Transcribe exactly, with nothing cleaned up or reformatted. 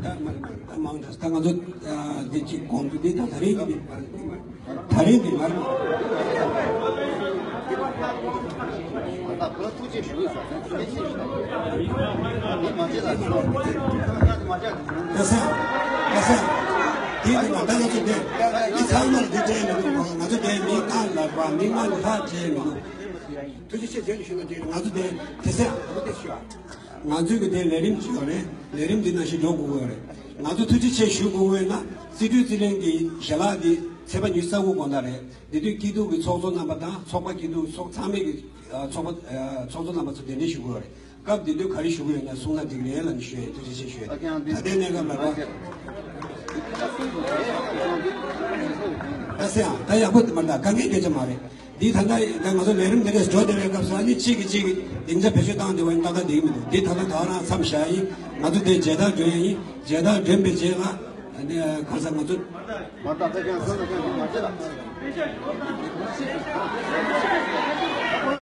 ད་མ་ད་མང་ད་ད་ང་ཚོ་འདི་གཅིག་གོང་དུ་འདི་ད་ད་རེས་འདི་ད་རེས་འདི་མར། ད་ས་ད་ས་དེ་ནི་ང་ད་ང་ཚོ་འདི་འདི་ཚང་མར་འདི་སྤྲད་མི་འདུག་ང་ཚོ་འདི་མི་ལྔ་ལ་བ་མི་ལྔ་ལ་ལྷག་སྤྲད་མི་འདུག་ཐུགས་རྗེ་ཆེ་ཟེར་ཞུ་ན་འདི་ང་ཚོ་འདི་དེ་ས་ང་ཚོ་གི་དེ་ལས་རིམ་ཅིག་ཡོད་རེད། ལས་རིམ་འདི་ནང་བཞིན་འགྲོ་དགོས་ཀྱི་ཡོད་རེད། ང་ཚོ་ཐུགས་རྗེ་ཆེ་ཞུ་དགོས་ཀྱི་ཡོད་ན་སྲིད་གྲོས་རྩིས་ལེན་གྱི་ཞལ་ལག་འདི་ཚེས་པ་ཉི་ཤུ་རྩ་དགུ་དགོང་དག་རེད། འདི་དུས་སྐྱིད་སྡུག་གི་ཚོགས་གཙོ་རྣམ་པ་དང་ཚོགས་པ་སྐྱིད་སྡུག་ཚོགས་ཚང་མས་ཀྱི་ཚོགས་པ་ཚོགས་གཙོ་རྣམ་པ་ཚོ་གདན་འདྲེན་ཞུ་དགོས་ཀྱི་ཡོད་རེད། སྐབས་འདི་དུས་ག་རེ་ཞུ་གི་ཡོད་ན་གསུངས་ན་འགྲིག་རེད་ལབ་ནས་ཞུ་ཡས། ཐུགས་རྗེ་ཆེ་ཞུ་ཡས། ད་ལྟའི་གནས་སྐབས་ལ་རོགས། ད་སེ་ཡང་ད་ཡག་པོ་མ་རེད། ད་དཀའ་ངལ་སྐད་ཆ་མ་རེད། འདི་ད་ལྟ་ད་ང་ཚོ་ལས་རིམ་འདི་འདྲས་འགྲོ་བསྡད་པའི་སྐབས་སུ་ཨ་ནི་གཅིག་གིས་གཅིག་གི་སྡིངས་ཆ་བེད་སྤྱོད་བཏང་བསྡད་པ་ཡིན་ན་ཏག་ཏག་འགྲིག་གི་མི་འདུག་འདི་ད་ལྟ་ད་རང་མཚམས་བཞག་ཡིན། ང་ཚོ་དེ་མཇལ་དར་སྒྲོན་ཡ་ཡིན། མཇལ་དར་སྒྲོན་པའི་རྗེས་ལ་ཨ་ནི་གང་ཟག་ང་ཚོ། མ་ད་ད་ཀྱང་སོ་ན་ཀྱང་མ་བྱེད་ལ།